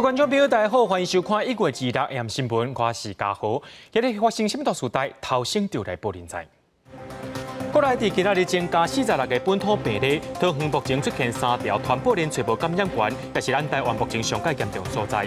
觀眾朋友，大家好，歡迎收看1月26 AM 新聞，我是嘉豪。今日發生啥物大事代，頭先就來報恁知。國內佇今仔日增加46個本土病例，桃園目前出現三條傳播鏈揣無感染源，也是咱台灣目前上蓋嚴重所在。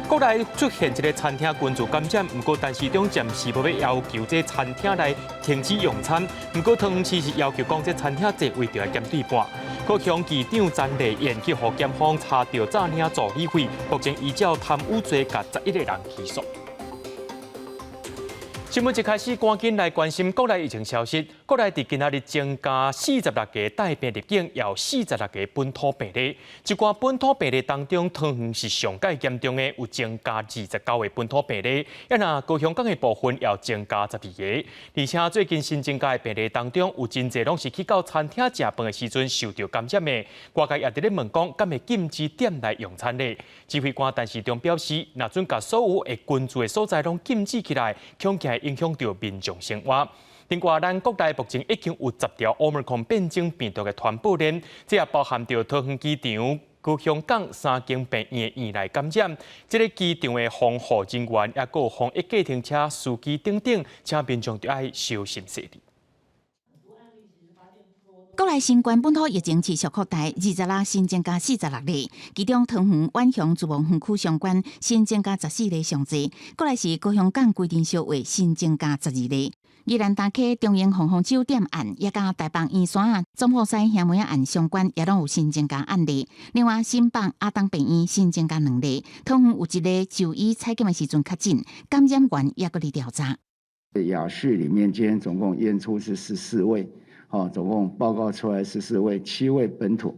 國內出現一个餐廳群聚感染，毋過陳時中暫時無欲要求這餐廳來停止用餐，毋過桃園市是要求講這餐廳座位著愛減對半。高雄市長詹麗嫣去予檢方查著詐領助理費，目前依照貪污罪共11個人起訴。新聞一開始，趕緊來關心國內疫情消息。國內佇今仔日增加46個帶病入境，有46個本土病例。這寡本土病例當中，桃園是上蓋嚴重的，有增加29個本土病例。啊若高雄港的部分也增加12個。而且最近新增加的病例當中，有真濟攏是去到餐廳食飯的時陣受著感染的。外界也佇咧問講，敢會禁止店內用餐咧？指揮官陳時中表示，若準共所有會群聚的所在攏禁止起來，恐驚會影響著民眾生活。另外，咱國內目前已經有10條 Omicron 變種病毒的傳播鏈，這也包含著桃園機場、高雄港三間病院的院內感染，這个機場的防護人員，抑閣有防疫計程車司機等等，請民眾著愛小心細膩。國內新冠本土疫情持續擴大，26新增加46例，其中桃園、遠雄、自貿園區相關新增加14例上濟，過來是高雄港規定小話新增加12例。宜蘭大溪中英紅紅酒店案，也佮台北圓山總鋪西兄妹案相關，也攏有新增加案例。另外，新北亞東病院新增加兩例，桃園有一例就醫採檢的時陣確診，感染源也閣佇調查。亞旭裡面今天總共驗出是14位。好，總共報告出來14位，七位本土，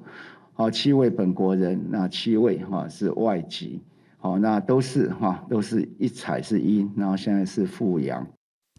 好，七位本國人，那七位哈是外籍，好，那都是哈，都是一採是陰，然後現在是復陽。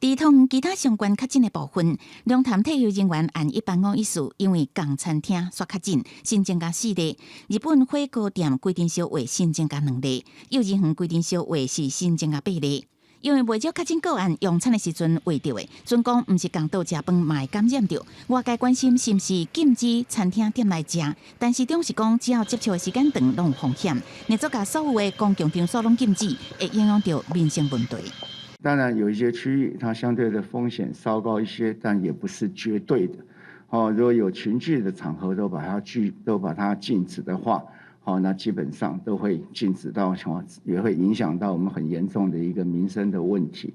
佇桃園其他相關確診的部分，龍潭退休人員按15014，因為仝餐廳煞確診，新增加四例。日本火鍋店規定小話新增加兩例，幼兒園規定小話是新增加八例。因為袂少確診個案用餐的時陣患著的，準講毋是仝桌食飯嘛會感染著。外界關心是毋是禁止餐廳店內食，陳時中是講只要接觸的時間長，攏有風險。若做共所有的公共場所攏禁止，會影響著民生問題。當然有一些區域，它相對的風險稍高一些，但也不是絕對的。哦，如果有群聚的場合都把它拒，都把它禁止的話，好，那基本上都會禁止到，也會影響到我們很嚴重的一個民生的問題。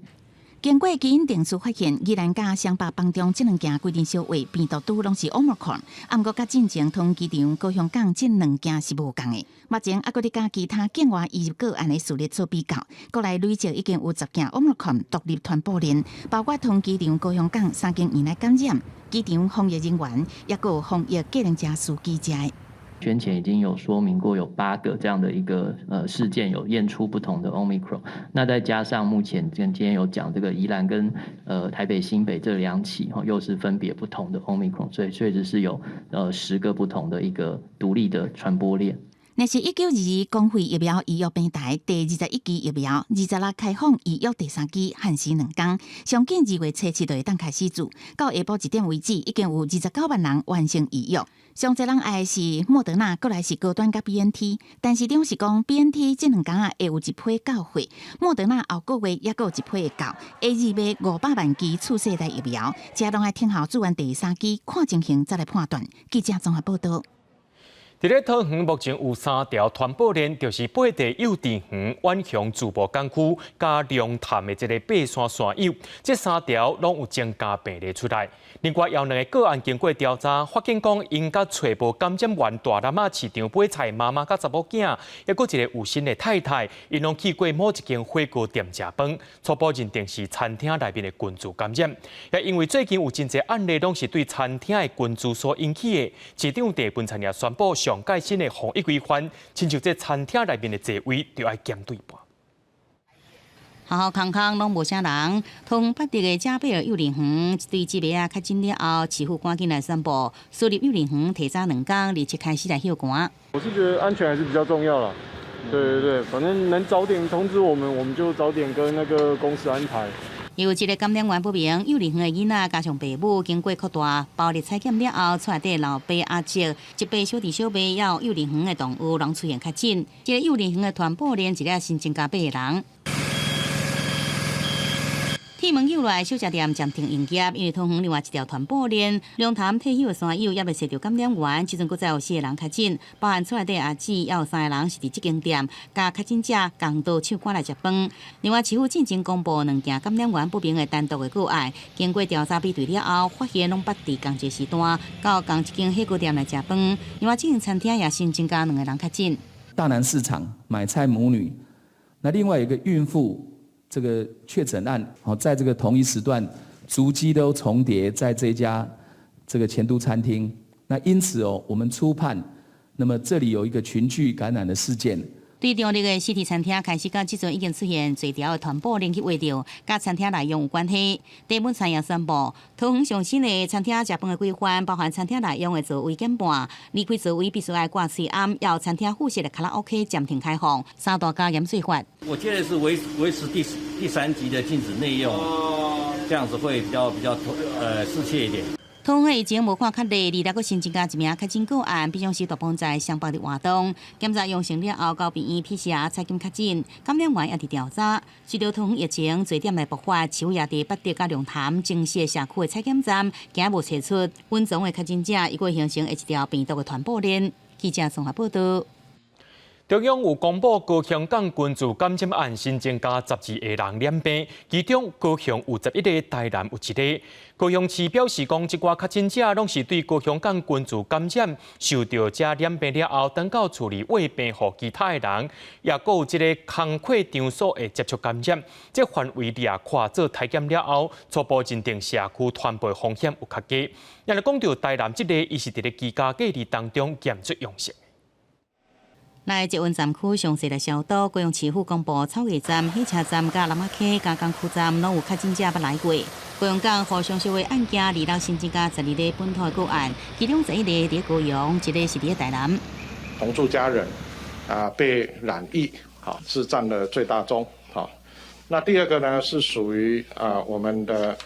經過基因定序發現，宜蘭佮雙北枋中這兩件規定小話病毒株攏是 Omicron，啊，毋過佮進前桃園機場、高雄港這兩件是無仝的。目前猶閣佇佮其他境外移入個案的事例做比較，國內累計已經有10件 Omicron 獨立傳播鏈，包括桃園機場、高雄港三間院內感染，機場防疫人員，抑閣有防疫計程車司機遮。先前已經有說明過，有八個這樣的一個事件有驗出不同的 Omicron，那再加上目前跟今天有講這個宜蘭跟台北新北這兩起哈，又是分別不同的 Omicron，所以確實是有10個不同的一個獨立的傳播鏈。若是1922公費疫苗預約平台第21期疫苗，26開放預約第三劑，限時2工，上緊2月初7就會當開始注。到下晡1點為止，已經有29萬人完成預約。上濟人愛的是莫德納，過來是高端佮 BNT，陳時中是講 BNT 這兩工仔會有一批到貨，莫德納後個月抑閣有一批會到，AZ 買500萬劑次世代疫苗，這攏愛等候注完第三劑，看情形再來判斷。記者綜合報道。佇咧桃園目前有三條傳播鏈，就是八地幼稚園、遠雄自貿港區佮龍潭的這个爬山山友，這三條攏有增加病例出來。另外有兩个個案經過調查，發現講𪜶佮揣無感染源大湳仔市場買菜媽媽佮查某囝，抑閣一个有身的太太，𪜶攏去過某一間火鍋店食飯，初步認定是餐廳內面的群聚感染。也因為最近有真濟案例攏是對餐廳的群聚所引起的，市長鄭文燦也宣布上蓋新的防疫規範，親像這餐廳內面的座位著愛減對半。學校空空攏無啥人，桃園八德的嘉貝爾幼兒園對這个仔確診了後，市府趕緊來宣布，私立幼兒園提早兩工，27開始來歇館。我是覺得安全還是比較重要啦。對對對，反正能早點通知我們，我們就早點跟那個公司安排。有一个感染源不明，幼兒園的囡仔加上爸母，經過擴大暴力採檢了後，厝內底老爸阿叔、一輩小弟小妹，抑有幼兒園的同學，攏出現確診。這个幼兒園的傳播鏈一下新增加八个人。鐵門救來小食店暫停營業，因為桃園另外一條傳播鏈，龍潭退休的山友猶未踅著感染源，這陣閣再有四個人確診，包含厝內底阿姊，抑有三個人是佇這間店佮確診者仝桌手趕來食飯。另外，市府進前公布兩件感染源不明的單獨的個案，經過調查比對了後，發現攏捌佇仝一個時段到仝一間火鍋店來食飯。另外，這間餐廳也新增加兩個人確診。大南市場買菜母女，那另外一個孕婦。這個確診案，好，在這個同一時段，足跡都重疊在這家這個前都餐廳。那因此哦，我們初判，那麼這裡有一個群聚感染的事件。對中壢的實體餐廳開始到這陣已經出現濟條的傳播鏈去畫著，佮餐廳內用有關係。地本餐也宣布，桃園上新的餐廳食飯的規範，包含餐廳內用的座位減半，離開座位必須愛掛喙罨，要餐廳附設的卡拉 OK 暫停開放，三大加嚴稅法。我建議是維持第三級的禁止內用，這樣子會比較適切一點。桃園疫情無看較熱，二六閣新增加一名確診個案，比上時大鵬在雙北的活動檢查陽性了後，到病院 PCR 採檢確診，感染源也佇調查。隨著桃園疫情濟點來爆發，市府也佇八德佮龍潭增設社區的採檢站，驚無揣出隱藏的確診者，伊會形成一條病毒的傳播鏈。記者綜合報道。中央有公布高雄港群聚感染案新增加12个人染病，其中高雄有11个，台南有一个。高雄市表示講，這寡確診者攏是對高雄港群聚感染，受著者染病了後，轉到厝裡餵病予其他的人，也閣有這个工課場所的接觸感染。這範圍掠看做篩檢了後，初步認定社區傳播風險有較低。若來講著台南這个，伊是佇咧居家隔離當中檢出陽性。來捷運站區詳細來消毒，高雄市府公布草薙站、火車站、佮南仔溪、佮港區站攏有確診者捌來過。高雄港互相相的案件，二六新增加12例本土的個案，其中11例佇高雄，一个是佇台南。同住家人啊被染疫，好是佔了最大宗，好。那第二個呢是屬於啊我們的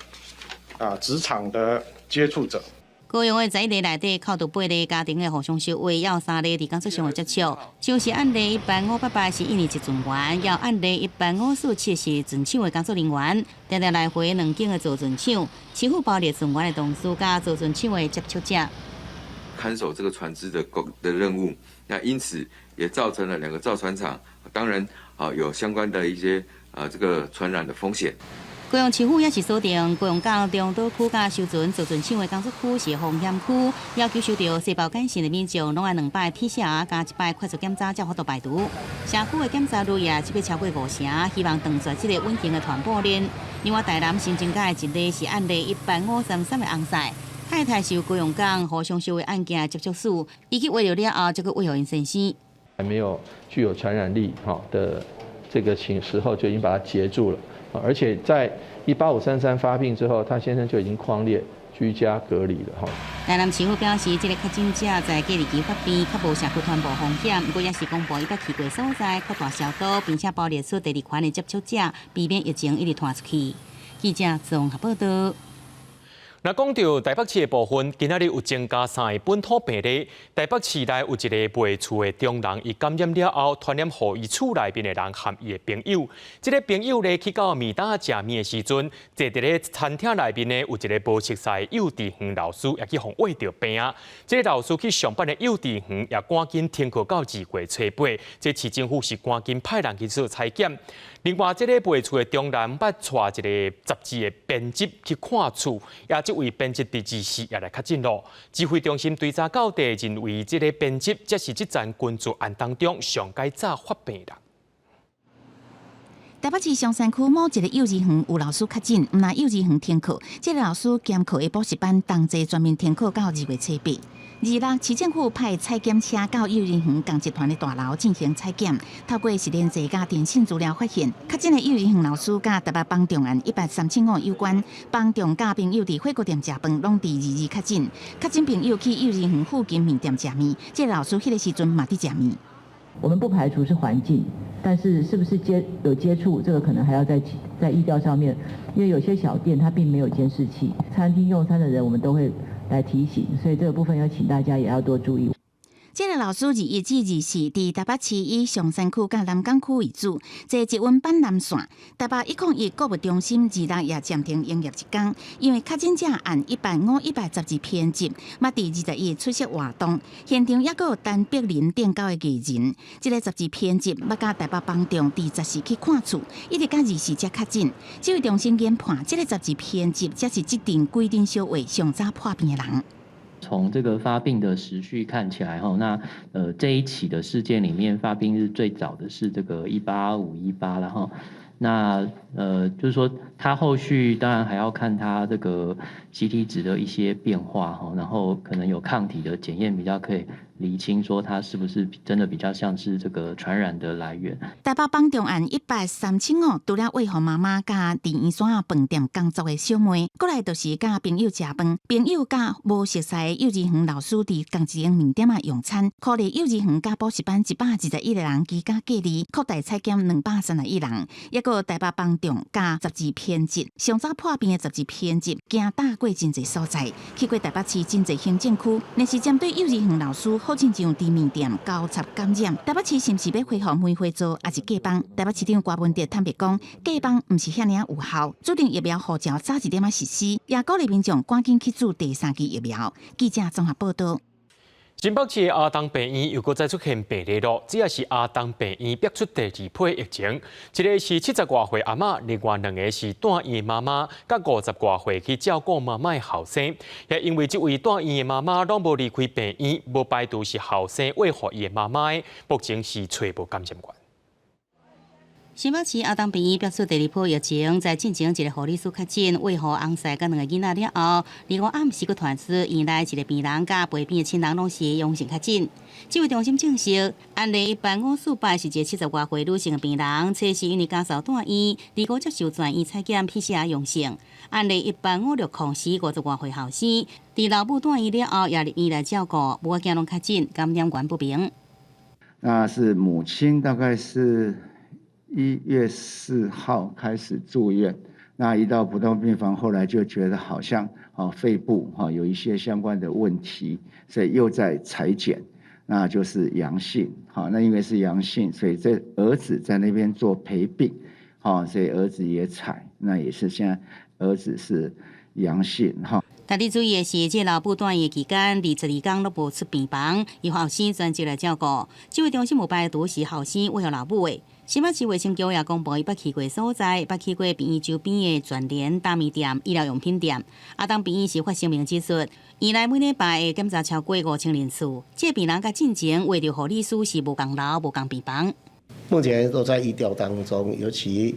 啊職場的接觸者。高雄的11例內底，扣除八例家庭的互相相話，抑有三例佇工作上的接觸。像是案例18588是一年一船員，抑有案例18547是船廠的工作人員，定定來回兩間的造船廠，市府包列船員的同事佮造船廠的接觸者。看守這個船隻的工的任務，那因此也造成了兩個造船廠，當然啊有相關的一些啊這個傳染的風險。高雄市府也是鎖定高雄港中島區佮修船造船廠的工作區是風險區，要求受著細胞感染的民眾攏愛兩擺 PCR 加一擺快速檢查才有法度排除。社區的檢查率也這擺超過五成，希望斷絕這个隱形的傳播鏈。另外，台南新增加的一例是案例18533的翁婿，太太是有高雄港互相相的案件接觸史，伊去挖著了後，才閣餵予𪜶先生。還沒有具有傳染力哈的這個情時候，就已經把它截住了。而且在18533發病之後，他先生就已經匡列居家隔離了哈。台南市府表示，這个確診者在隔離期發病，較無社區傳播風險，不過也是公布伊捌去過所在，擴大消毒，並且包列出第二環的接觸者，避免疫情一直傳出去。記者綜合報道。若講著台北市的部分，今仔日有增加三个本土病例。台北市內有一个賣厝的中人，伊感染了後，傳染予伊厝內面的人和伊的朋友。這个朋友咧去到麵檔食麵的時陣，坐佇咧餐廳內面呢，有一个無熟似的幼稚園老師也去予穢著病啊。這个老師去上班的幼稚園也趕緊停課到2月初8，這市政府是趕緊派人去做採檢。另外，這个賣厝的中人捌帶一个雜誌的編輯去看厝，也這位編輯佇24也來確診囉。指揮中心追查到底，認為這个編輯才是這層群聚案當中上蓋早發病人。台北市松山區某一个幼兒園有老師確診，毋但幼兒園停課，這个老師兼課的補習班同齊全面停課到2月初8。26市政府派採檢車到幼兒園仝集團的大樓進行採檢，透過實驗室佮電信資料發現，確診的幼兒園老師佮台北房仲案18375有關。房仲佮朋友佇火鍋店食飯，攏佇22確診。確診朋友去幼兒園附近麵店食麵，這个老師彼个時陣嘛佇食麵。我們不排除是環境，但是是不是有接觸，這個可能還要在疫調上面，因為有些小店它並沒有監視器，餐廳用餐的人我們都會來提醒，所以這個部分要請大家也要多注意。這個老師21至24佇台北市以松山區佮南港區為主，坐捷運板南線。台北101購物中心26也暫停營業一工，因為確診者按185、112編輯，嘛佇21出席活動，現場猶閣有陳柏霖頂狗的藝人。這个12編輯捌佮台北房仲佇14去看厝，一直到24才確診。指揮中心研判，這个12編輯才是這陣鬼鎮小畫上早破病的人。從這個發病的時序看起來，那這一起的事件裡面，發病日最早的是這個18518，然後那就是說，他後續當然還要看他這個 CT 值的一些變化，然後可能有抗體的檢驗比較可以釐清，說他是不是真的比較像是這個傳染的來源。台北房仲案18375，除了魏和媽媽佮佇圓山仔飯店工作的小妹，過來就是佮朋友食飯，朋友佮無熟似的幼稚園老師佇仝一間麵店仔用餐，苦力幼稚園佮補習班121個人居家隔離，擴大採檢231人，抑閣台北房仲佮12編輯，上早破病的12編輯，行搭過真濟所在，去過台北市真濟行政區，若是針對幼稚園老師好親像佇麵店交叉感染，台北市是毋是欲恢復梅花座，抑是隔枋？台北市長柯文哲坦白講，隔枋毋是遐爾有效。指定疫苗護照早一點仔實施，也鼓勵民眾趕緊去注第三劑疫苗。記者綜合報道。新北市阿東病院又閣再出現病例囉，這也是阿東病院爆出第二波疫情。一个是七十外歲阿嬤，另外兩个是住院的媽媽，佮50外歲去照顧媽媽的後生。也因為這位住院的媽媽攏無離開病院，無排除是後生餵予伊的媽媽的，目前是揣無感染源。新北市阿東病院爆出第二波疫情，在進前一个護理師確診，餵予翁婿佮兩个囡仔了後，25暗時閣傳出院內一个病人佮陪病的親人攏是陽性確診。指揮中心證實，案例18548是一个70外歲女性的病人，初時因為家屬住院，25接受全院採檢 PCR 陽性。案例18560是50外歲後生，佇老母住院了後也入院來照顧，母仔囝攏確診，感染源不明。那是母親大概是1月4號開始住院，那一到普通病房，後來就覺得好像肺部有一些相關的問題，所以又在採檢，那就是陽性。好，那因為是陽性，所以這兒子在那邊做陪病，好，所以兒子也採，那也是現在兒子是陽性。哈。特別注意的是，這老母住院的期間，22天攏無出病房，由後生專職來照顧。指揮中心無排除是後生餵予老母的。新北市衛生局也公布，伊捌去過所在，捌去過病院周邊的全聯大麵店、醫療用品店。阿東病院是發聲明指出，院內每禮拜會檢查超過5000人次。這個病人佮進前餵著護理師是無仝樓、無仝病房。目前都在疫調當中，尤其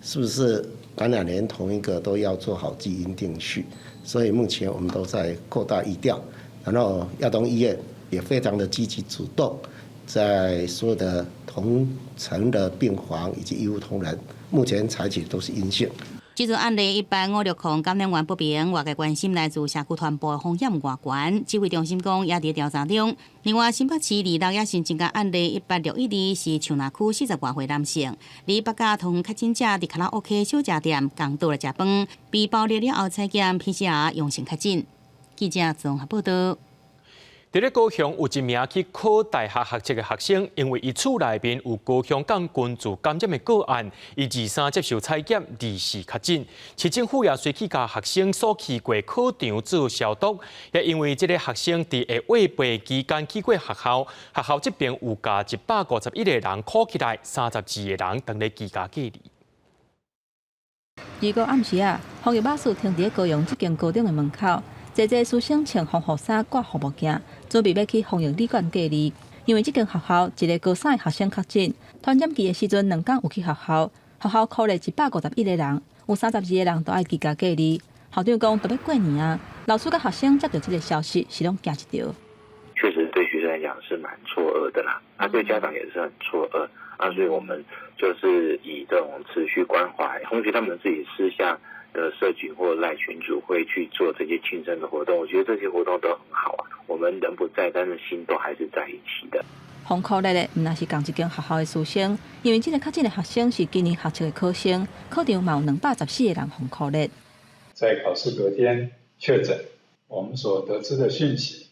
是不是感染源同一個，都要做好基因定序。所以目前我們都在擴大疫調，然後亞東醫院也非常的積極主動，在所有的同層的病房以及醫護同仁，目前採取都是陰性。這組案例18560感染源不明，外界關心來自社區傳播風險偌懸，指揮中心講也佇調查中。另外，新北市26也新增加案例18612是樹林區40外歲男性，離北甲桃園確診者佇卡拉 OK 小食店仝桌來食飯，被爆裂了後採檢 PCR 陽性確診。記者綜合報道。佇咧高雄有一名去考大學學測的學生，因為伊厝內面有高雄港群聚感染的個案，伊23接受採檢，24確診。市政府也隨去共學生所去過考場做消毒。也因為這个學生佇下月八期間去過學校，學校這邊有共151個人銬起來，32個人當咧居家隔離。 25暗時啊，防疫巴士停佇高雄這間高中的門口，濟濟師生穿防護衫、掛護目鏡，準備欲去防疫旅館隔離。因為這間學校一个高三的學生確診，傳染期的時陣2工有去學校，學校銬咧151個人，有32個人都愛居家隔離。校長講，都欲過年啊，老師佮學生接著這个消息是攏驚一趒。確實對學生來講是蠻錯愕的啦，啊對家長也是很錯愕啊，所以我們就是以這種持續關懷，同學他們自己私下的社群或賴群組會去做這些慶生的活動，我覺得這些活動都很好啊。我們人不在，但是心都還是在一起的。予箍熱的，毋但是仝一間學校的師生，因為這个確診的學生是今年學測的考生，考場嘛有214個人予箍熱。在考試隔天確診，我們所得知的訊息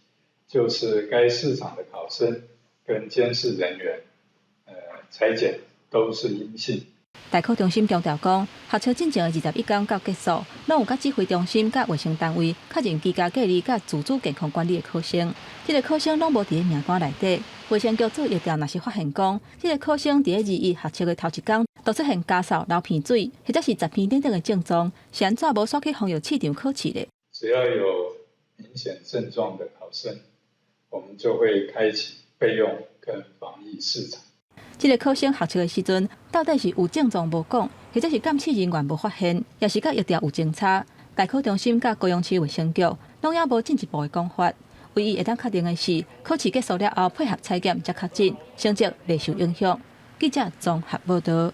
就是該試場的考生跟監視人員，採檢都是陰性。大考中心強調講，學測進前的21天到結束，攏有佮指揮中心佮衛生單位確認居家隔離佮自主健康管理的考生，這个考生攏無佇咧名單內底。衛生局做疫調，若是發現講，這个考生佇咧21學測的頭一工，就出現咳嗽、流鼻水，或者是雜鼻等等的症狀，是按怎無煞去防疫試場考試咧？只要有明顯症狀的考生，我們就會開啟備用跟防疫試場。這个考生學測的時陣，到底是有症狀無講，或者是監視人員無發現，抑是佮疫調有偵查？大考中心佮高雄市衛生局攏猶無進一步的講法。唯一會當確定的是，考試結束了後配合採檢才確診，成績袂受影響。記者綜合報導。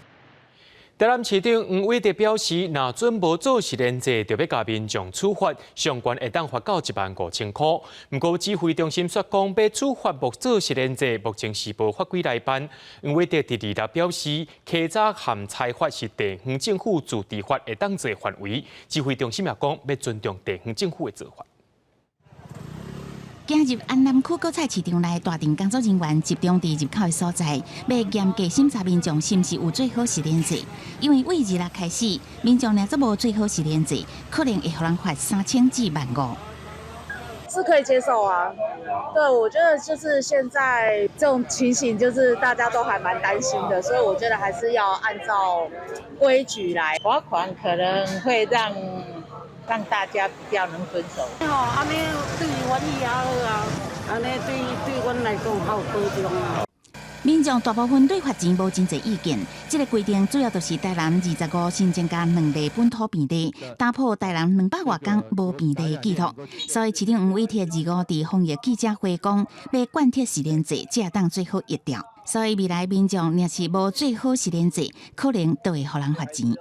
台南市長黃偉哲表示，若準無做實聯制，就欲共民眾處罰，上懸會當罰到15,000箍。毋過指揮中心煞講，欲處罰無做實聯制，目前是無法規來辦。黃偉哲佇二六表示，稽查和裁罰是地方政府自治法會當做範圍。指揮中心也講，欲尊重地方政府的做法。行入安南區果菜市場內，大陣工作人員集中佇入口的所在，欲嚴格審查民眾是毋是有做好實聯制。因為對26開始，民眾若做無做好實聯制，可能會予人罰3000至15,000。是可以接受啊，對，我覺得就是現在這種情形，就是大家都還蠻擔心的，所以我覺得還是要按照規矩來。罰款可能會讓大家比較能遵守。哦，按呢對阮也好啊，按呢對對阮來講較有保障啊。民眾大部分對罰錢無真濟意見。這个規定主要就是台南25新增加兩例本土病例，打破台南200外工無病例的紀錄。所以市長黃偉哲25佇防疫記者會講，欲貫徹實聯制，才會當做好疫調。所以未來民眾若是無做好實聯制，可能都會予人罰錢。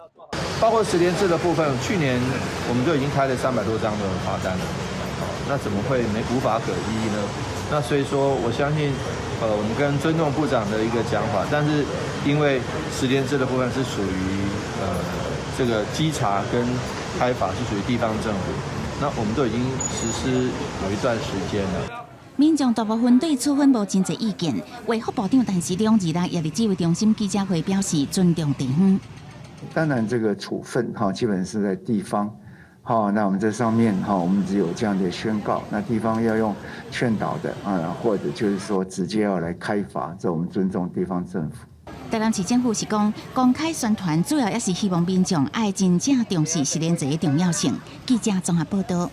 包括實聯制的部分，去年我們就已經開了300多張的罰單了，那怎麼會沒無法可依呢？那所以說，我相信，我們跟尊重部長的一個講法，但是因為實聯制的部分是屬於這個稽查跟開罰是屬於地方政府，那我們都已經實施有一段時間了。民眾大部分對處分無真濟意見，衛福部長陳時中26也佇指揮中心記者會表示尊重地方。當然，這個處分哈，基本是在地方，好，那我們這上面哈，我們只有這樣的宣告，那地方要用勸導的啊，或者就是說直接要來開罰，這我們尊重地方政府。台南市政府是講，公開宣傳主要也是希望民眾愛真正重視實聯制的重要性。記者綜合報導。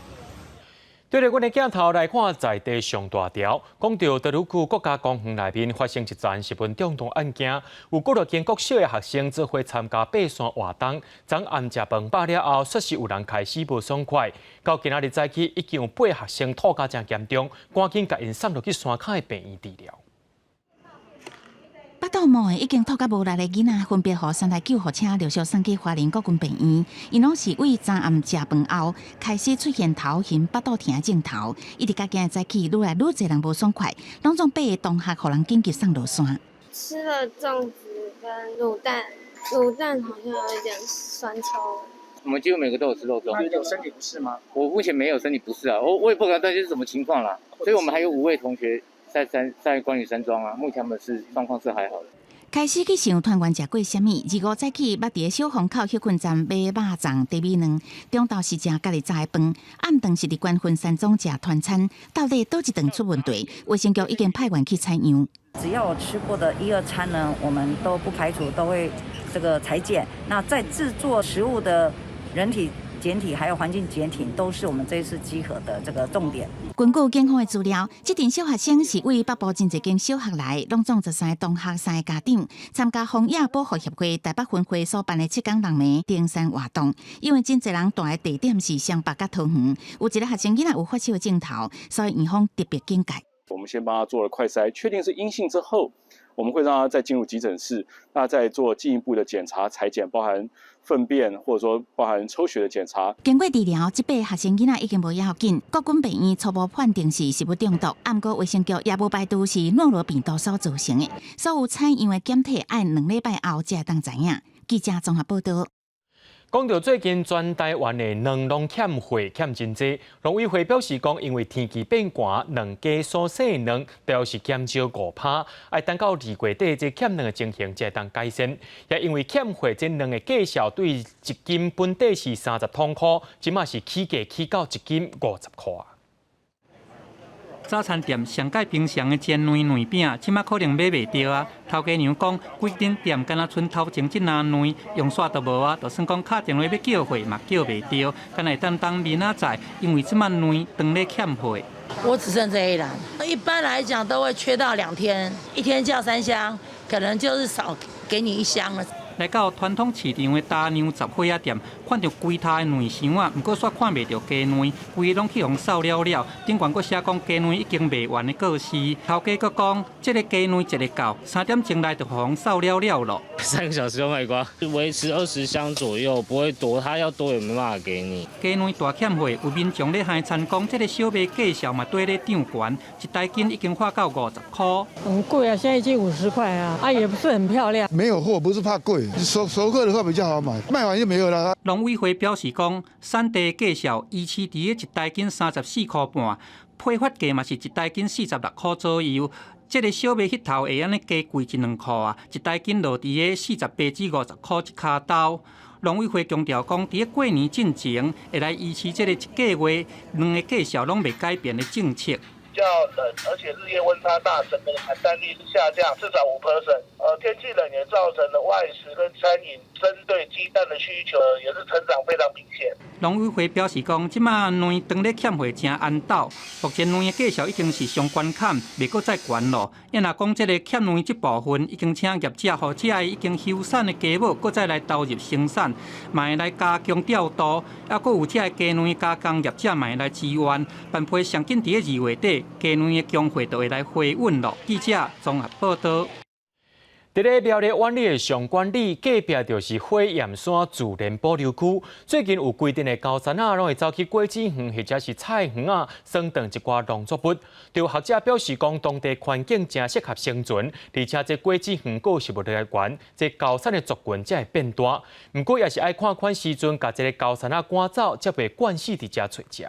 對咧，阮的鏡頭來看在地上大條，講到大埔區國家公園內面發生一樁食物中毒案件，有幾落間國小的學生做伙參加爬山活動，昨暗食飯飽了後，煞是有人開始無爽快。到今仔日早起，已經有八个學生吐甲誠嚴重，趕緊共𪜶送落去山跤的病院治療。腹肚毛已經吐甲無力的囡仔，分別予三台救護車陸續送去花蓮國軍病院。𪜶攏是對昨暗食飯後開始出現頭暈、腹肚疼的症頭，一直到今日早起，愈來愈濟人無爽快，攏總八个同學予人緊急送落山。吃了粽子跟滷蛋，滷蛋好像有一點酸臭。我們幾乎每個都有吃肉粽。有身體不適嗎？我目前沒有身體不適啊，我也不知道到底是什麼情況啦。所以我們還有5位同學在山在關羽山莊啊，目前他們是狀況是還好的。開始去想團圓食過啥物，25早起捌佇咧小風口歇睏站買肉粽、茶米卵，中晝是食家己炸的飯，暗頓是佇觀雲山莊食團餐，到底佗一頓出問題？衛生局已經派員去採樣。只要有吃過的一二餐呢，我們都不排除都會這個採檢。那在製作食物的人體檢體還有環境檢體，都是我們這一次稽核的這個重點。根據警方的資料，這陣小學生是對北部真濟間小學來，攏總13个同學、三个家長參加荒野保護協會台北分會所辦的七工六暝登山活動。因為真濟人蹛的地點是雙北佮桃園，有一个學生囡仔有發燒症頭，所以院方特別警戒。我們先幫他做了快篩，確定是陰性之後，我們會讓他再進入急診室，那再做進一步的檢查、採檢，包含糞便或者說包含抽血的檢查。經過治療，這八學生囡仔已經無要緊。國軍病院初步判定是食物中毒，毋過衛生局也無排除是諾羅病毒所造成的。所有採樣的檢體愛兩禮拜後才會當知影。記者綜合報道。講到最近全台灣的卵攏欠貨欠真濟，農委會表示講，因為天氣變寒，卵雞所生卵都是減少五趴，愛等到二月底這欠卵的情形才會當改善。也因為欠貨，這卵的價數對一斤本底是三十通箍，這馬是起價起到一斤五十箍啊。早餐店上蓋平常的煎卵卵餅，這馬可能買袂著啊。頭家娘講，規間店敢若賰頭前這籃卵，用煞都無啊。就算講敲電話欲叫貨嘛，叫袂著，敢若會當等明仔載，因為這馬卵當咧欠貨。我只剩這一籃，一般來講都會缺到兩天，一天叫三箱，可能就是少給你一箱了。來到傳統市場的大娘雜貨仔店，看著規疊的卵箱仔，毋過煞看袂著雞卵，規个攏去予掃了了。頂懸閣寫講雞卵已經賣完的告示。頭家閣講，這个雞卵一个到三點鐘內就予掃了了囉。 3個小時就賣光，維持20箱左右，不會多，他要多也沒辦法給你。雞卵大欠貨，有民眾咧喊田講，這个小賣價數嘛綴咧漲懸，一台斤已經發到五十箍。很貴啊，現在已經50塊啊，啊也不是很漂亮。沒有貨不是怕貴。熟熟客的話比較好買，賣完就沒有啦。農委會表示講，產地價數維持佇咧一台斤三十四箍半，批發價嘛是一台斤四十六箍左右。這个小賣彼頭會按呢加貴一兩箍啊，一台斤落佇咧四十八至五十箍一跤兜。農委會強調講，佇咧過年進前會來維持這个一個月卵的價數攏袂改變的政策。比較冷，而且日夜溫差大，整個產蛋率是下降至少5%。天氣冷也造成了外食跟餐飲針對雞蛋的需求也是成長非常明顯。農委會表示講，這馬卵當咧欠貨誠緣投，目前卵的價數已經是上懸坎，袂閣再懸囉。也若講這个欠卵這部分，已經請業者予這个已經休產的雞母，閣再來投入生產，嘛會來加強調度，猶閣有這个雞卵加工業者嘛會來支援，盼批上緊佇咧二月底，雞卵的供貨就會來回穩囉。記者綜合報道。佇咧苗栗苑裡的上管里隔壁就是火焰山自然保留區。最近有規陣的高山仔攏會走去果子園或者是菜園仔，損斷一寡農作物。就學者表示講，當地環境誠適合生存，而且這果子園閣有食物來源，這高山的族群才會變大。毋過也是愛看款時陣，共這个高山仔趕走，才袂慣死佇遮揣食。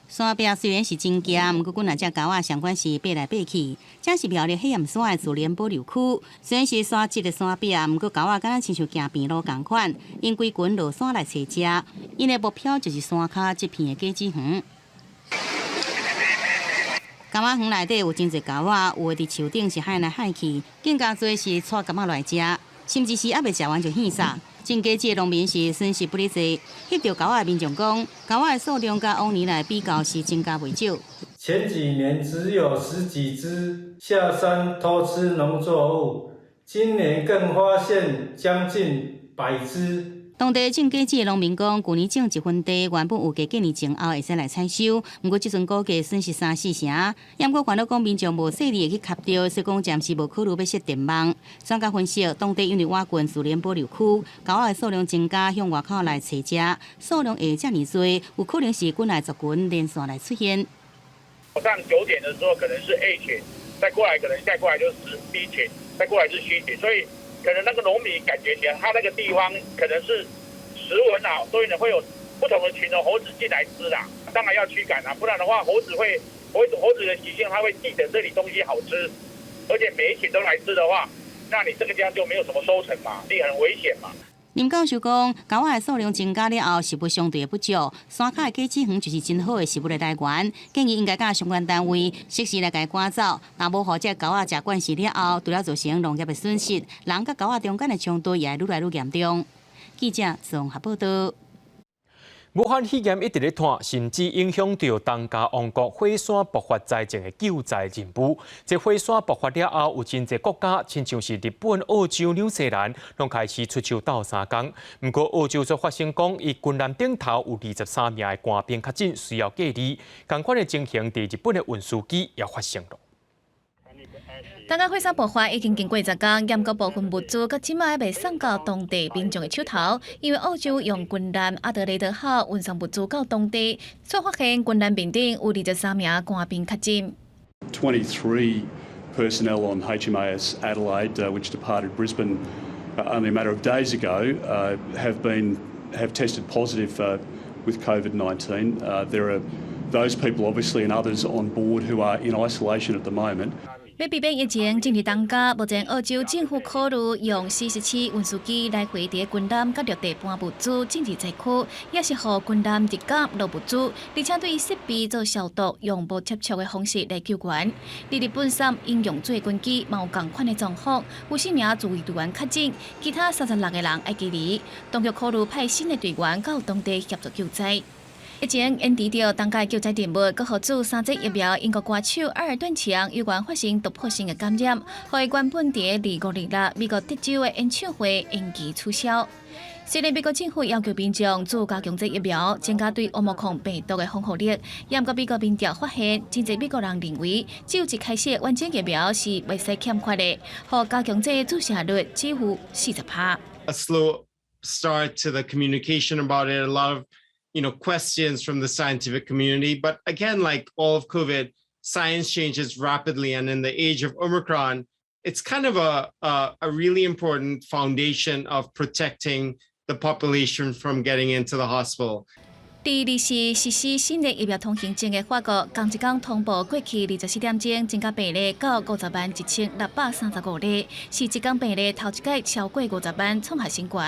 山壁雖然是真驚，毋過阮若隻猴仔上懸是爬來爬去。這是苗栗火焰山的自然保留區，雖然是沙質的山壁，毋過猴仔敢若親像行平路仝款，𪜶規群落山來揣食。𪜶的目標就是山跤這片的果子園。柑仔園內底有真濟猴仔，有的佇樹頂是害來害去，更加濟是帶柑仔來食，甚至是猶未食完就獻撒。種果子的農民是損失不哩濟。翕著猴仔的民眾講，猴仔的數量佮往年來比較是增加袂少。前幾年只有十幾隻下山偷吃農作物，今年更發現將近百隻。當地種果子的農民講，舊年種一分地，原本預計過年前後會使來採收，毋過這陣估計損失三四成。猶閣煩惱講民眾無細膩會去磕著，所以講暫時無考慮欲設電網。專家分析，當地因為倚近自然保留區，猴仔的數量增加，向外口來揣食，數量會遮爾濟，有可能是群內族群連續來出現。早上9點的時候可能是 A 群，再過來可能再過來就是 B 群，再過來是 C 群，所以可能那個農民感覺起來，他那個地方可能是食物很好，所以呢會有不同的群的猴子進來吃啦。當然要驅趕啦，不然的話猴子會猴子的習性，他會記得這裡東西好吃，而且每一群都來吃的話，那你這個地方就沒有什麼收成嘛，你很危險嘛。林教授講，猴仔的數量增加了後，食物相對的不足，山跤的果子園就是真好的食物的來源。建議應該佮相關單位適時來共伊趕走，若無予這猴仔食慣勢了後，除了造成農業的損失，人佮猴仔中間的衝突也會愈來愈嚴重。記者綜合報道。武漢肺炎一直咧湠，甚至影響著東加王國火山爆發災情的救災任務。這火山爆發了後，有真濟國家，親像是日本、澳洲、紐西蘭，攏開始出手鬥相共。毋過澳洲則發聲講，伊軍艦頂頭有23名的官兵確診，需要隔離。仝款的情形，佇日本的運輸機也發生了。東岸火山爆發已經經過10工，毋過部分物資到這擺未送到當地民眾的手頭，因為澳洲用軍艦阿德雷德號運送物資到當地，卻發現軍艦面頂有23名官兵確診。 23 personnel on HMAS Adelaide, which departed Brisbane only a matter of days ago, have tested positive with COVID-19. There are those people, obviously, and others on board who are in isolation at the moment. 欲避免疫情進入東加，目前澳洲政府考慮用 C-17運輸機來回佇軍艦佮陸地搬物資進入災區，也是予軍艦直接落物資，而且對設備做消毒，用無接觸的方式來救援。佇日本送應用做軍機，嘛有仝款的狀況，有四名自衛隊員確診，其他36個人愛隔離。當局考慮派新的隊員到當地協助救災。疫情延遲著東加救災任務，閣予注三劑疫苗英國歌手埃爾頓強猶原發生突破性的感染，予伊原本佇2526美國德州的演唱會延期取消。雖然美國政府要求民眾注加強劑疫苗，增加對奧密克戎病毒的防護力，毋過美國民調發現，真濟美國人認為只有一開始的完整疫苗是袂使欠缺的，予加強劑注射率只有40%。 A slow start to the communication about it, a lot of questions from the scientific community. But again, like all of COVID, science changes rapidly. And in the age of Omicron, it's kind of a really important foundation of protecting the population from getting into the hospital. 佇24實施新的疫苗通行證的法國，仝一工通報過去24點鐘增加病例到501,635例，是一工病例頭一擺超過50萬創下新高，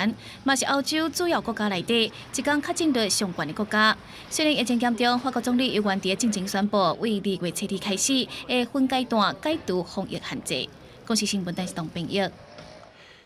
嘛是歐洲主要國家內底一工確診率上懸的國家。雖然疫情嚴重，法國總理猶原佇進前宣布，為2月7日開始，會分階段解除防疫限制。公視新聞電視東編譯。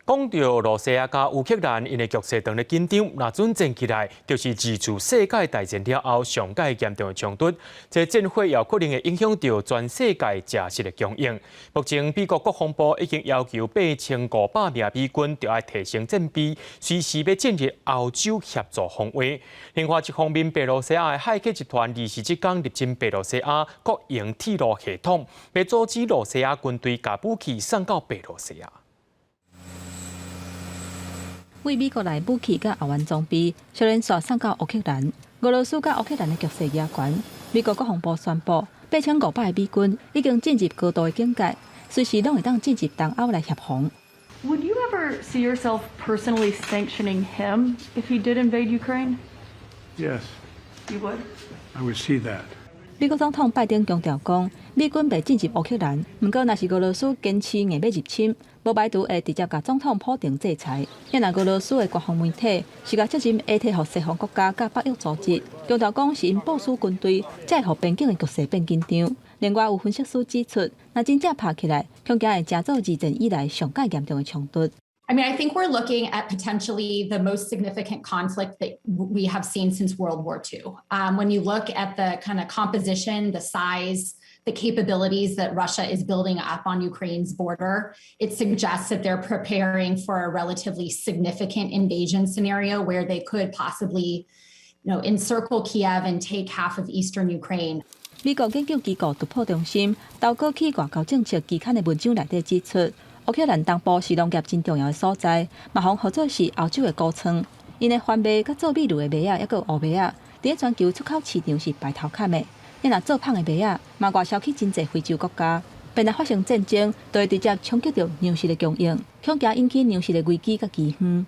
講著羅西亞佮烏克蘭，𪜶的局勢當咧緊張，若準戰起來，就是自次世界大戰了後上蓋嚴重的衝突。這戰火有可能會影響著全世界糧食的供應。目前美國國防部已經要求8500名美軍著愛提升戰備，隨時欲進入歐洲協助防衛。另外一方面，白羅西亞的駭客集團24工入侵白羅西亞國營鐵路系統，欲阻止羅西亞軍隊共武器送到白羅西亞。為美國來武器佮後援裝備，小連紲送到烏克蘭。俄羅斯佮烏克蘭的局勢嚴懸。美國國防部宣布，8500個美軍已經進入高度的警戒，隨時攏會當進入東歐來協防。 Would you ever see yourself personally sanctioning him if he did invade Ukraine? Yes. You would? I would see that. 美國總統拜登強調講，美軍袂進入烏克蘭，毋過若是俄羅斯堅持硬欲入侵，無排除會直接共總統普丁制裁。若俄羅斯的官方媒體是共責任會提予西方國家佮北約組織，強調講是𪜶部署軍隊，才會予邊境的局勢變緊張。另外有分析師指出，若真正拍起來，恐驚會成做二戰以來上蓋嚴重的衝突。 I mean, I think we're looking at potentially the most significant conflict that we have seen since World War II. When you look at the kind of composition, the size, the capabilities that Russia is building up on Ukraine's border, it suggests that they're preparing for a relatively significant invasion scenario where they could possibly encircle Kiev and take half of eastern Ukraine. 美國研究機構突破中心投稿去外交政策期刊的文章內底指出，烏克蘭東部是農業真重要的所在，嘛予予做是歐洲的穀倉。𪜶的番麥佮做米露的麥仔，抑閣有烏麥仔，佇全球出口市場是排頭坎的。伊若做麭的麥仔，嘛外銷去真濟非洲國家。變來發生戰爭，就會直接衝擊著糧食的供應，恐驚引起糧食的危機佮饑荒。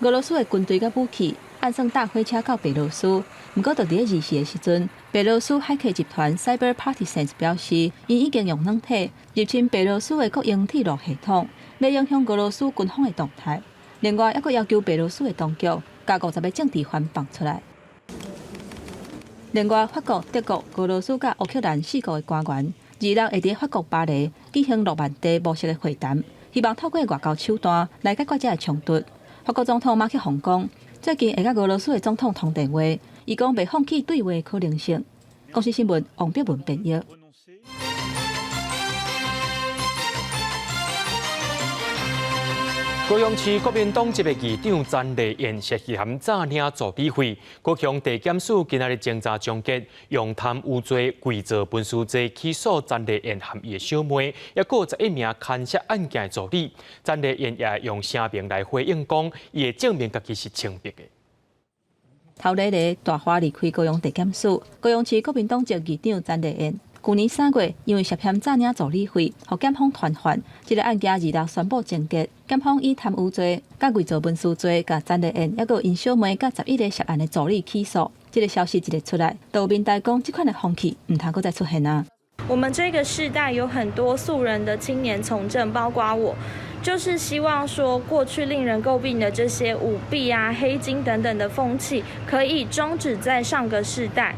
俄羅斯的軍隊佮武器按算搭火車到白羅斯，毋過就佇咧24的時陣，白羅斯駭客集團 Cyber Partisans 表示，𪜶已經用軟體入侵白羅斯的國營鐵路系統，欲影響俄羅斯軍方的動態。另外，抑閣要求白羅斯的當局共50個政治犯放出來。另外，法國、德國、俄羅斯佮烏克蘭四國的官員，26會佇法國巴黎舉行諾曼底模式的會談，希望透過外交手段來解決這个衝突。法國總統馬克宏講，最近會佮俄羅斯的總統通電話，伊講袂放棄對話的可能性。公視新聞王碧文編譯。高雄市國民黨籍的議長詹麗燕涉嫌詐領助理費，高雄地檢署今仔日偵查終結，用貪污罪、偽造文書罪起訴詹麗燕和伊的小妹，抑閣有11名牽涉案件的助理。詹麗燕也用聲明來回應講，伊會證明家己是清白的。頭禮日大花離開高雄地檢署，高雄市國民黨籍議長詹麗燕，舊年3月因為涉嫌詐領助理費，予檢方傳喚，這个案件26宣布終結。檢方以貪污罪、佮偽造文書罪，共詹麗燕，抑閣𪜶小妹佮11個涉案的助理起訴。這个消息一个出來，就有民代講，這款的風氣毋通閣再出現啊！我們這個世代有很多素人的青年從政，包括我，就是希望說過去令人詬病的這些舞弊啊、黑金等等的風氣，可以終止在上個世代。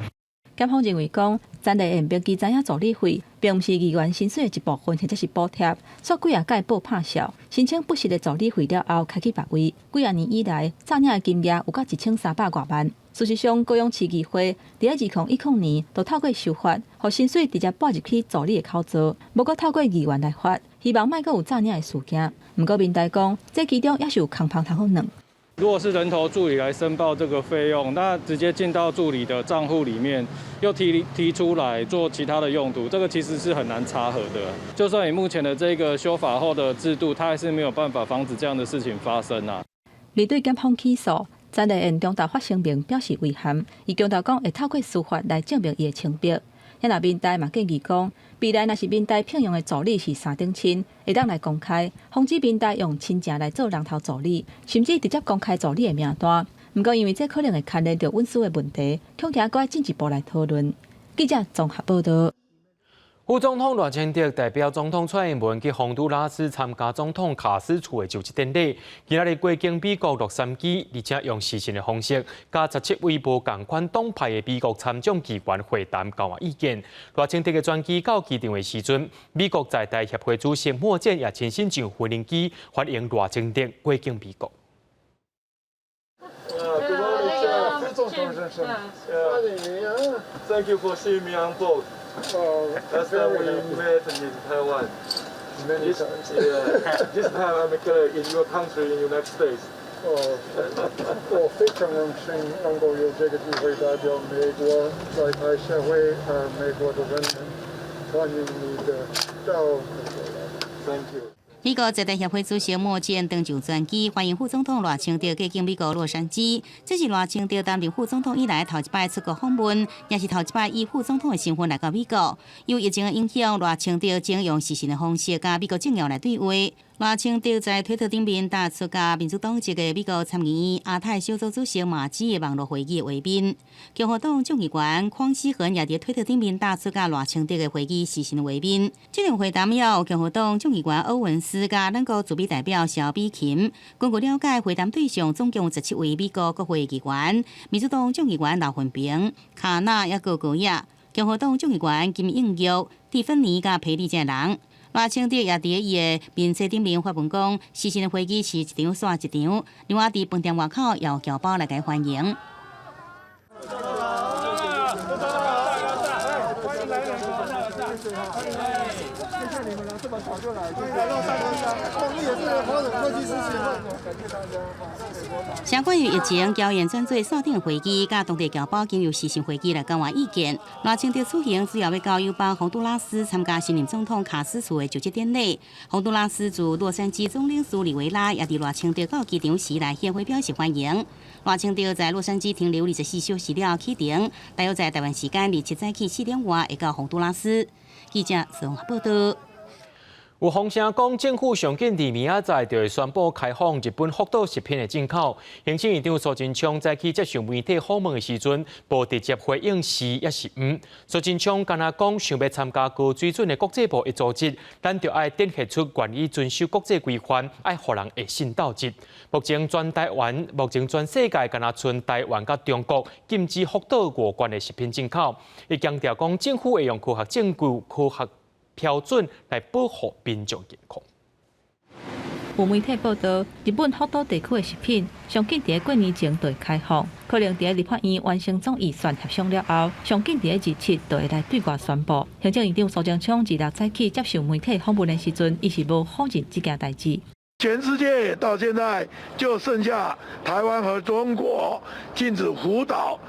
檢方認為講，詹麗燕明記知影助理費，並毋是議員薪水的一部分，或者是補貼，煞幾仔擺報拍數，申請不實的助理費了後，開去別位，幾仔年以來，詐領的金額有到1300外萬。事實上，高雄市議會佇2010年，就透過修法，予薪水直接撥入去助理的口座，無閣透過議員來發，希望莫閣有詐領的事件。毋過民代講，這其中也是有空芳通好軟。如果是人頭助理來申報這個費用，那直接進到助理的賬戶裡面，又提出來做其他的用途，這個其實是很難查核的。就算以目前的這個修法後的制度，它還是沒有辦法防止這樣的事情發生啊。面對檢方起訴，詹麗燕中晝發聲明表示遺憾，伊強調講會透過司法來證明伊的清白。遐若民代嘛建議講，未來若是民代聘用的助理是三等親，會當來公開，防止民代用親情來做人頭助理，甚至直接公開助理的名單。毋過因為這可能會牽連著隱私的問題，恐驚閣愛進一步來討論。記者綜合報導。副總統賴清德代表總統蔡英文去洪都拉斯參加總統卡斯楚的就職典禮。今仔日過境美國洛杉磯，而且用視訊的方式，佮17位無仝款黨派的美國參眾議員會談交換意見。賴清德的專機到機場的時陣，美國在台協會主席莫健也親身上飛行機歡迎賴清德過境美國。 Good morning, 副總統先生，歡迎你啊！Thank you for seeing me on board. Last time we met in Taiwan. Many times. Yeah. This time I'm in your country, in United States. 哦，我非常榮幸能夠有這個機會代表美國在台協會和美國的人民歡迎你的到美國來。 Thank you. 美國在台協會主席莫健登上專機歡迎副總統賴清德過境美國洛杉磯。這是賴清德擔任副總統以來頭一擺出國訪問，也是頭一擺以副總統的身份來到美國。由疫情的影響，賴清德將用視訊的方式佮美國政要來對話。賴清德在推特頂面打出佮民主黨籍的美國參議院亞太小組主席馬基的網路會議畫面。共和黨眾議員鄺思恆也佇推特頂面打出佮賴清德的會議視訊畫面。這場會談有共和黨眾議員歐文斯佮咱國駐美代表蕭美琴。根據了解，會談對象總共有17位美國國會議員，民主黨眾議員劉雲平、卡納抑閣高野，共和黨眾議員金應玉、蒂芬尼佮皮利這人。賴清德也佇伊的面冊頂面發文講，視訊的會議是一場煞一場，另外佇飯店外口有僑胞來共伊歡迎。謝謝你們了，這麼早就來，來到三三，我們也是華人科技師協會，感謝大家。相關於疫情，僑演轉做線頂會議，佮當地僑胞經由視訊會議來交換意見。賴清德此行主要欲到友邦洪都拉斯參加新任總統卡斯楚的就職典禮。洪都拉斯駐洛杉磯總領事里維拉也佇賴清德到機場時來獻花表示歡迎。賴清德在洛杉磯停留24小時了後啟程，大約在台灣時間27早起4點外會到洪都拉斯。記者綜合報道。有風聲講，政府上緊佇明仔載就會宣布開放日本福島食品的進口。行政院長蘇貞昌早起接受媒體訪問的時陣，無直接回應是抑是毋。蘇貞昌干焦講，想欲參加高水準的國際貿易組織，咱就愛展現出願意遵守國際規範，愛予人會信鬥質。目前全台灣，目前全世界干焦賰台灣佮中國禁止福島外縣的食品進口。伊強調講，政府會用科學證據、科學標準來保護民眾健康。有媒體報道，日本福島地區的食品上緊佇過年前就會開放，可能佇立法院完成總預算協商了後，上緊佇27就會來對外宣布。行政院長蘇貞昌26早起接受媒體訪問的時陣，伊是無否認這件代誌。全世界到現在就剩下台灣和中國禁止福島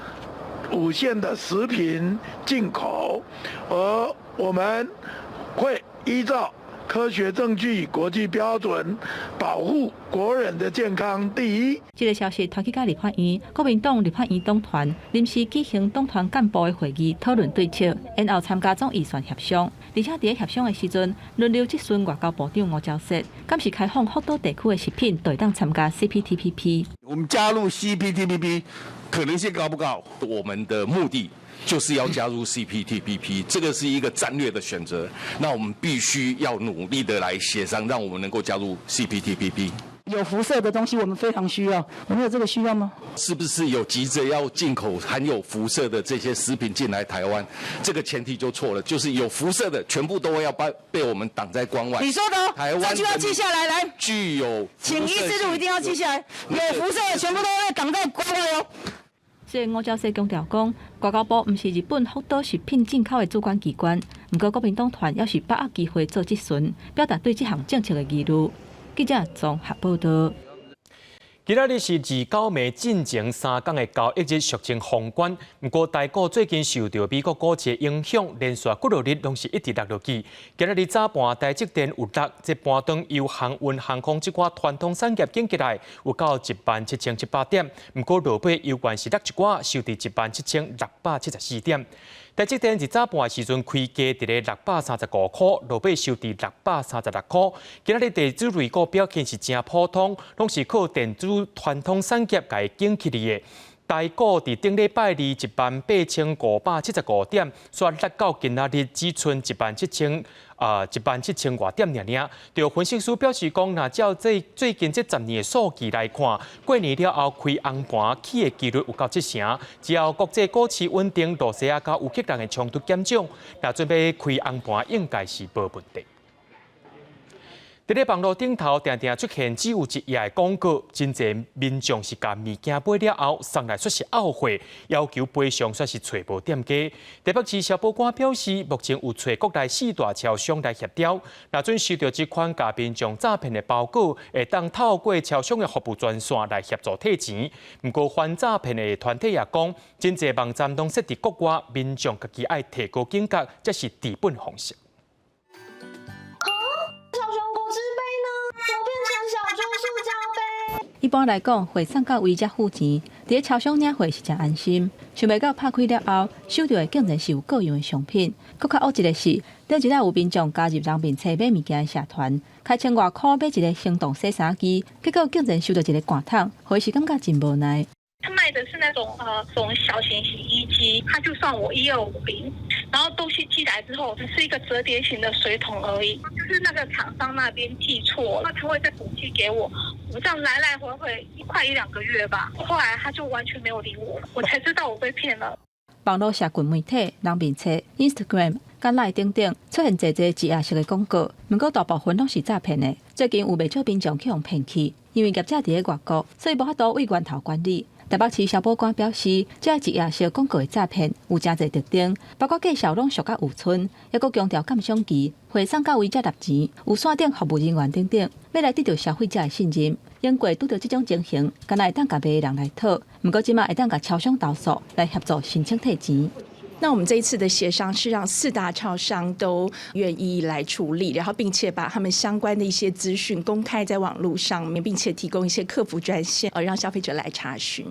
五縣的食品進口，而我們會依照科學證據、國際標準，保護國人的健康第一。這个消息傳去到立法院，國民黨立法院黨團臨時舉行黨團幹部的會議，討論對策，然後參加總預算協商。而且佇咧協商的時陣，輪流質詢外交部長吳釗燮，敢是開放福島地區的食品，就會當參加 CPTPP。我們加入 CPTPP 可能性高不高？我們的目的就是要加入 CPTPP，這個是一個戰略的選擇。那我們必須要努力的來協商，讓我們能夠加入 CPTPP。有輻射的東西，我們非常需要。我們有這個需要嗎？是不是有急着要進口含有輻射的這些食品進來台灣？這個前提就錯了，就是有輻射的全部都要被我們擋在關外。你說的，台灣這句要記下來，來，具有，請醫師錄一定要記下來，有輻射的全部都會擋在關外哦。雖然吳釗燮強調講，外交部毋是日本福島食品進口的主管機關，毋過國民黨團猶是把握機會做質詢，表達對這項政策的疑慮。記者綜合報道。今仔日是29暝進前3工的交易日，俗稱封關。毋過台股最近受著美國股市影響，連續幾落日攏是一直落落去。今仔日早盤台積電有落，這盤中由航運、航空這寡傳統產業緊起來，有到17,700點。毋過落尾猶原是落一寡，收佇17,674點。台積電佇早盤的時陣開低佇咧635箍，落尾收佇636箍。今仔日電子類股表現是誠普通，攏是靠電子傳統產業共伊頂起來的。台股佇頂禮拜二18,575點，煞落到今仔日只賰17,000外點爾爾。著分析師表示講，若照這最近這10年的數據來看，過年了後開紅盤起的機率有到7成。只要國際股市穩定，羅西亞佮烏克蘭的衝突減少，若準備開紅盤應該是無問題。佇咧網路頂頭，定定出現只有一頁的廣告，真濟民眾是共物件買了後送來煞是漚貨，要求賠償煞是揣無店家。台北市消保官表示，目前有揣國內四大超商來協調，若準收著這款共民眾詐騙的包裹，會當透過超商的服務專線來協助退錢。毋過反詐騙的團體也講，真濟網站攏設佇國外，民眾家己愛提高警覺，這是治本方式。小熊果汁杯呢？怎麼變成小豬塑膠杯？一般來講，貨送到位才付錢，佇咧超商領貨是誠安心。想袂到拍開了後，收著的竟然是有過樣的商品。閣較惡一个是，頂一擺有民眾加入人面冊買物件的社團，開千外箍買一个行動洗衫機，結果竟然收著一个罐桶，予伊是感覺真無奈。他賣的是那種種小型洗衣機，他就算我1250，然後東西寄來之後，只是一個折疊型的水桶而已，就是那個廠商那邊寄錯，那他會再補寄給我，我這樣來來回回快一兩個月吧，後來他就完全沒有理我，我才知道我被騙了。網路社群媒體、人面冊、Instagram、佮 LINE 等等，出現濟濟植牙式的廣告，毋過大部分攏是詐騙的。最近有袂少民眾去予騙去，因為業者佇咧外國，所以無法度對源頭管理。台北市消保官表示，這植牙式廣告的詐騙有誠濟特徵，包括介紹攏俗甲有賰，猶閣強調鑑賞期、貨送到位才納錢，有線頂服務人員等等，欲來得著消費者的信任。經過拄著這種情形，敢若會當共賣的人來討，毋過這馬會當共超商投訴來協助申請退錢。那我們這一次的協商是讓四大超商都願意來處理，然後並且把他們相關的一些資訊公開在網路上面，並且提供一些客服專線，讓消費者來查詢。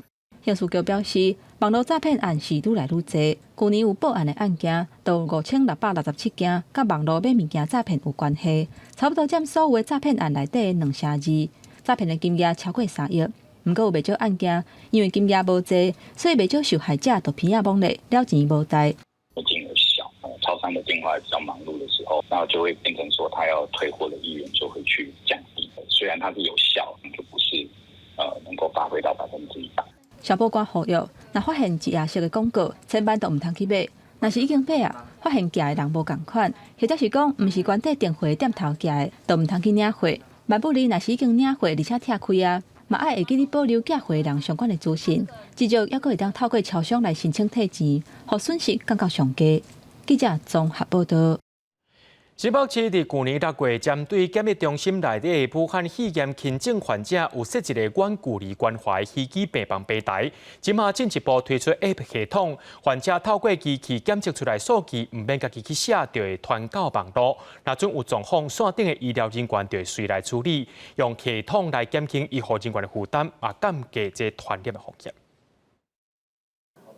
刑事局表示，網路詐騙案是愈來愈濟，舊年有報案的案件都有5667件，佮網路買物件詐騙有關係，差不多佔所有的詐騙案內底2成2，詐騙的金額超過3億。毋過有袂少案件，因為金額無濟，所以袂少受害者就鼻仔摸咧，了錢無代。金額小，超商的電話比較忙碌的時候，然後就會變成說，他要退貨的意願就會去降低。雖然它是有效，就不是能夠發揮到100%。消保官呼籲，若發現植牙式的廣告，千萬都毋通去買。若是已經買啊，發現寄的人無仝款，或者是講毋是原底訂貨店頭寄的，都毋通去領貨。萬不利若是已經領貨，而且拆開啊，嘛愛會記得保留寄貨的人相關的資訊，至少猶閣會當透過超商來申請退錢，予損失降到上低。記者綜合報導。新北市佇舊年6月，針對檢疫中心內底的武漢肺炎輕症患者，有設一个遠距離關懷虛擬病房平台。這馬進一步推出 App 系統，患者透過機器檢測出來數據，毋免家己去寫，就會傳到網路。若準有狀況，線頂的醫療人員就會隨來處理，用系統來減輕醫護人員的負擔，也降低這傳染的風險。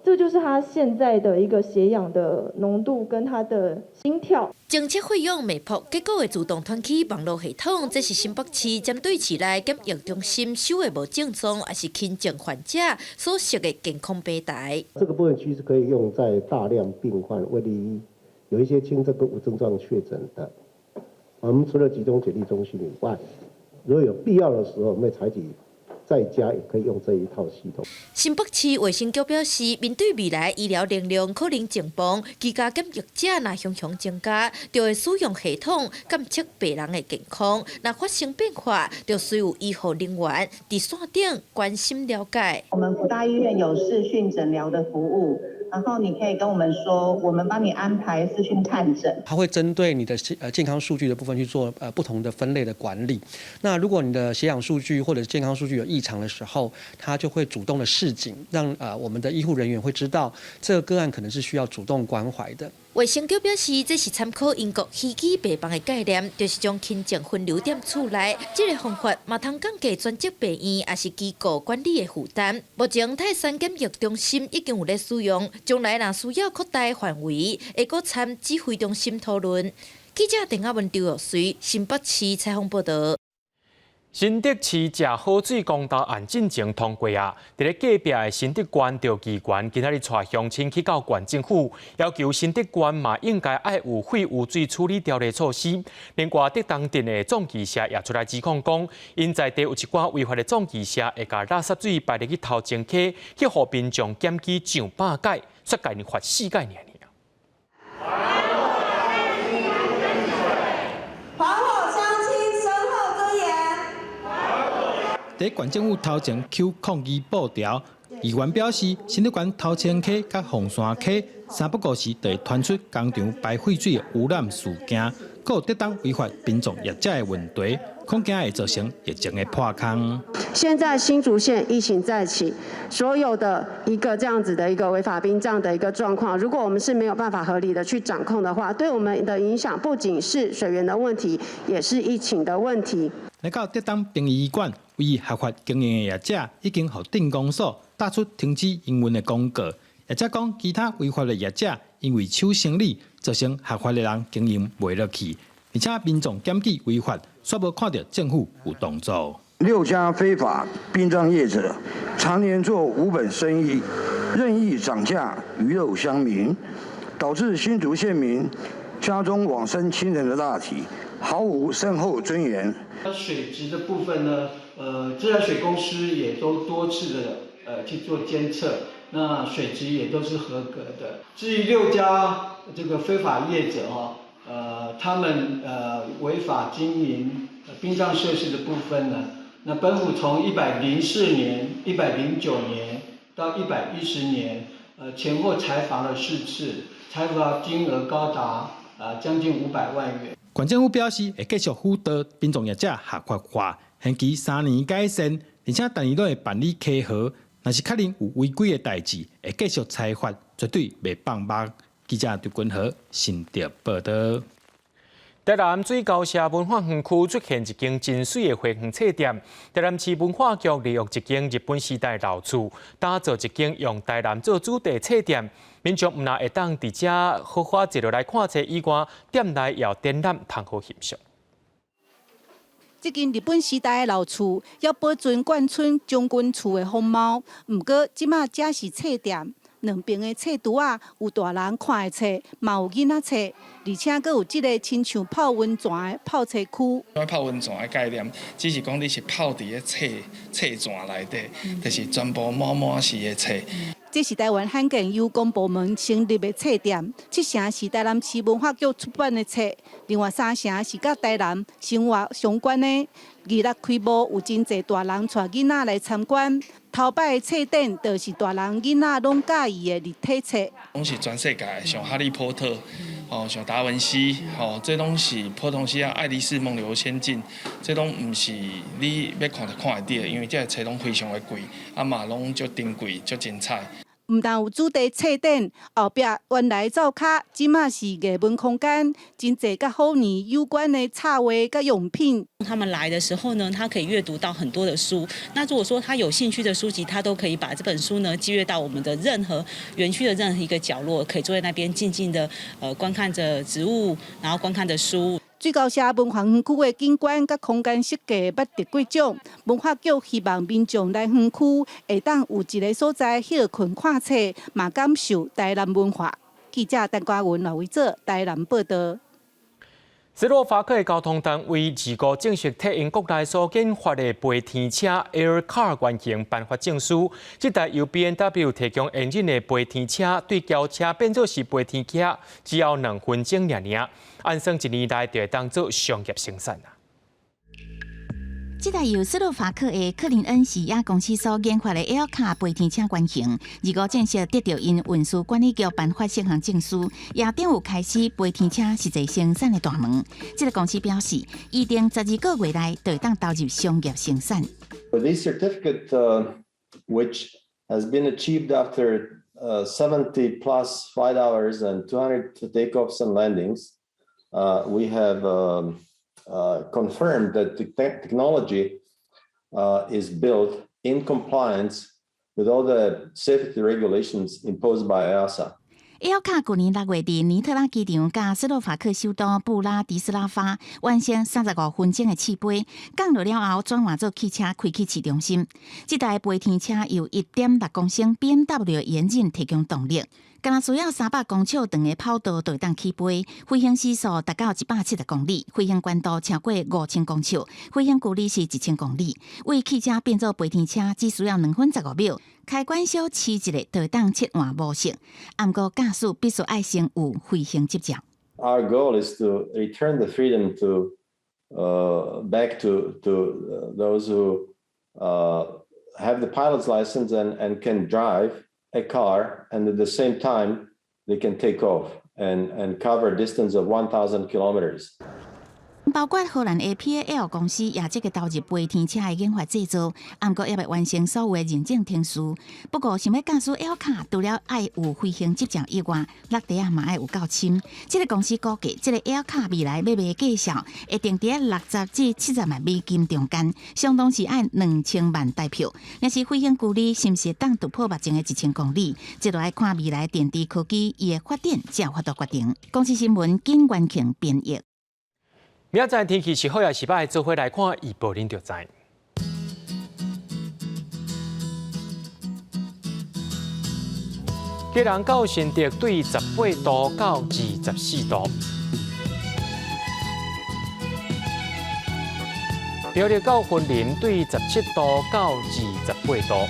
這就是他現在的一個血氧的濃度跟他的心跳。偵測血氧脈搏結果會自動傳去網路系統，這是新北市針對市內檢疫中心收的無症狀抑是輕症患者所設的健康平台。這個部分其實可以用在大量病患，為例有一些輕症跟無症狀確診的，我們除了集中檢疫中心以外，如果有必要的時候，我們會採取。在家也可以用這一套系統。新北市衛生局表示，面對未來醫療能量可能緊繃，居家檢疫者若雄雄增加，就會使用系統監測病人的健康。若發生變化，就需有醫護人員佇線頂關心了解。我們輔大醫院有視訊診療的服務，然後你可以跟我們說，我們幫你安排視訊看診。它會針對你的健康數據的部分去做不同的分類的管理。那如果你的血氧數據或者健康數據有異常的時候，它就會主動的示警，讓我們的醫護人員會知道這個個案可能是需要主動關懷的。衛生局表示，這是參考英國虛擬病房的概念，就是將輕症分流佇厝內。這個方法嘛通降低專職病院抑是機構管理的負擔。目前泰山檢疫中心已經有咧使用，將來若需要擴大範圍，會閣參指揮中心討論。記者鄧亞文、張玉水，新北市採訪報導。新竹市食好水公投案進前通過啊！佇咧隔壁的新竹縣著議員今仔日帶鄉親去到縣政府，要求新竹縣嘛應該愛有廢污水處理條例措施。另外，竹東鎮的創智社也出來指控講，𪜶在地有一寡違法的創智社會共垃圾水排入去頭前溪，去予民眾檢舉上百擺，煞共𪜶罰四擺爾爾。還我鄉親身後尊嚴。佇縣政府頭前搝抗議布條，議員表示，新竹縣頭前溪佮鳳山溪三不五時就會傳出工廠排廢水的污染事件，閣有竹東違法殯葬業者的問題，恐驚會造成疫情的破空。現在新竹縣疫情再起，所有的一個這樣子的一個違法殯葬的一個狀況，如果我們是沒有辦法合理的去掌控的話，對我們的影響不僅是水源的問題，也是疫情的問題。來到竹東殯儀館，唯一合法經營的業者已經予鎮公所打出停止營運的公告。業者講，其他違法的業者因為搶生意，造成合法的人經營袂落去，而且民眾檢舉違法，煞無看著政府有動作。 6家非法殯葬業者常年做無本生意，任意漲價魚肉鄉民，導致新竹縣民家中往生親人的大體毫無身後尊嚴。水質的部分呢，自來水公司也都多次的去做監測，那水質也都是合格的。至於6家這個非法業者哦，他們違法經營殯葬設施的部分呢，那本府從104年、109年到110年，前後裁罰了4次，裁罰金額高達將近500萬元。縣政府表示會繼續輔導殯葬業者合法化，限期3年改善，而且逐年攏會辦理稽核。若是確認有違規的代誌，會繼續裁罰，絕對袂放慢。記者劉君和新竹報導。台南水溝社文化園區出現一間真媠的花園冊店。台南市文化局利用一間日本時代老厝，打造一間用台南做主題冊店。民眾毋但會當佇遮好好坐落來看冊以外，店內也有展覽通好欣賞。這間日本時代的老厝，猶保存貫村將軍厝的風貌。毋過，這馬遮是冊店。兩邊的冊櫥仔有大人看的冊，嘛有囡仔冊，而且閣有這个親像泡溫泉的泡冊區。泡溫泉的概念，只是講你是泡佇咧冊冊泉內底，就是全部滿滿是的冊。這是台灣罕見由公部門成立的冊店，7成是台南市文化局出版的冊，另外3成是佮台南生活相關的。二六開幕有真濟大人帶囡仔來參觀。頭擺的冊展就是大人囡仔攏佮意的立體冊。攏是全世界像哈利波特，哦，像達文西，吼，這攏是普通時啊，愛麗絲夢遊仙境，這攏毋是你欲看就看會著的，因為這个冊攏非常的貴，啊嘛攏足珍貴、足精彩。毋但有主題冊展，後壁原來灶跤，這馬是藝文空間，真濟佮虎年有關的插畫佮用品。他們來的時候呢，他可以閱讀到很多的書。那如果說他有興趣的書籍，他都可以把這本書呢寄閱到我們的任何園區的任何一個角落，可以坐在那邊靜靜的觀看着植物，然後觀看着書。水溝社文化園區的景觀佮空間設計捌得過獎，文化局希望民眾來園區會當有一個所在歇睏看冊，嘛感受台南文化。記者陳嘉文、劉維哲台南報導。斯洛伐克的交通單位25正式替𪜶國內所研發的飛天車 AirCar 原型頒發證書。這台由 BMW 提供引擎的飛天車，對轎車變做是飛天車，只要2分鐘爾爾，按算一年內就會當做商業生產啦。這台由斯洛伐克的克林恩視野公司所研發的 AirCar 飛天車原型，25正式得著𪜶運輸管理局頒發適航證書，也等於開始飛天車實際生產的大門。這個公司表示，預定12個月內就會當投入商業生產。 This certificate, which has been achieved after 70 plus flight hours and 200 takeoffs and landings, we have confirmed that the technology is built in compliance with all the safety regulations imposed by EASA. AirCar 去年6月佇尼特拉機場佮斯洛伐克首都布拉迪斯拉發完成35分鐘的試飛，降落了後轉換做汽車開去市中心。這台飛天車由1.6公升 BMW 引擎提供動力，干焦需要300公尺長的跑道就會當起飛，飛行時速達到170公里，飛行高度超過5000公尺，飛行距離是1000公里。為汽車變做飛天車，只需要2分15秒。開關小試一下，就會當切換模式。毋過駕駛必須愛先有飛行執照。 Our goal is to return the freedom to back to those who have the pilot's license and can drive a car, and at the same time they can take off and cover a distance of 1,000 kilometers. 包括荷蘭的 PAL 公司也積極投入飛天車的研發製造，毋過猶未完成所有的認證程序。不過，想欲駕駛 AirCar，除了愛有飛行執照以外，落地仔嘛愛有夠深。這个公司估計，這个 AirCar 未來欲賣價數會定佇60至70萬美金中間，相當是愛2000萬台票。若是飛行距離是毋是會當突破目前的1000公里？這就愛看未來電池科技伊的發展，才有法度決定。公視新聞金元慶編譯。明仔載天氣是好抑是䆀，做伙來看預報，恁就知。基隆到新竹對18度到24度，苗栗到雲林對17度到28度，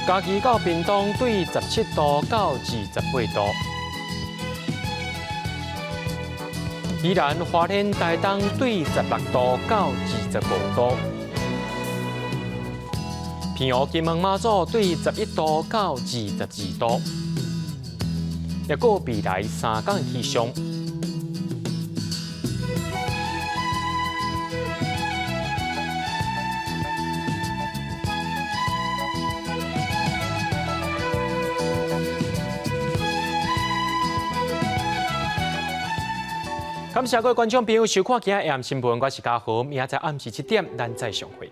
嘉義到屏東對17度到28度。宜蘭花蓮台東對16度到25度，澎湖金門馬祖對11度到22度，抑閣未來3工氣象。感謝各位觀眾朋友收看今仔下暗新聞，我是嘉豪，明仔載暗時7點，咱再相會。